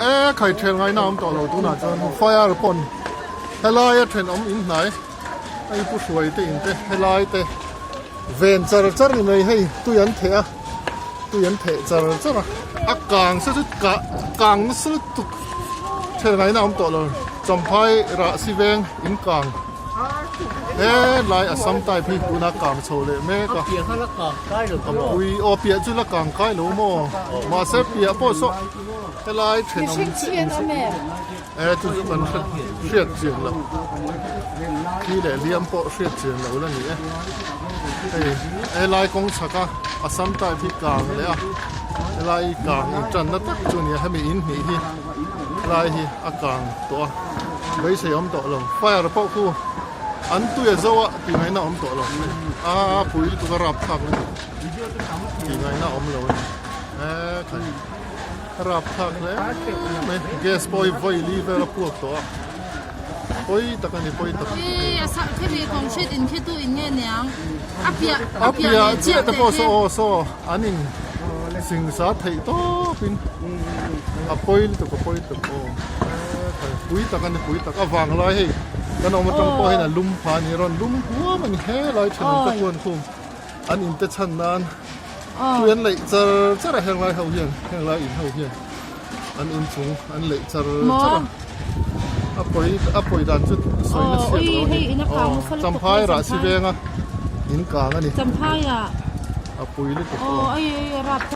E khai thian ngaina awm tawh lo tunah chuan fire pawn helaia thenawm in hnai hei pu hruai te in te helai te ven char char ni mai hei tui an theh a tui an theh char char a a kang se chu kah kang nasa lutuk thian ngaina awm tawh lo champhai rah si veng in kang. Helai Assam type hi tuna kang chho leh mek a. A pui aw piah chu la kang kai lo maw mahse piah pawh saw helai thenawm chiah e chu chu kan hriat chian lo thi leh hliam pawh hriat chian lo la ni e hei helai kawng chhak a Assam type hi kang leh a helai kang intanna tak chu a ni a hemi in hnih hi lai hi a kang tawh a beisei awm tawh lo fire pawh khu an tui a zo a tih ngaihna awm tawh lo a pui lutuk a rap thlak lutuk tih ngaihna awm lo a ni e khai rap thlak hle mai gas pawh hi vawi li vel a puak tawh a pawi tak a ni pawi tak a piah chiah te pawh saw aw saw an in singsa theih tawp in a pawi lutuk a pawi lutuk aw pui tak a ni pui tak a vang lai hei kan awm atang pawh hian a lum pha a ni rawn lum huam a ni helai thenawm te khuan khum an in te chhan nan tui an leih char char a heng lai ho hian heng lai in ho hian an in chung an leih char char a a pawi a pawi dan chu sawi na chhiat lo a ni aw champhai rah si veng a in kang a ni a pui lutuk aw.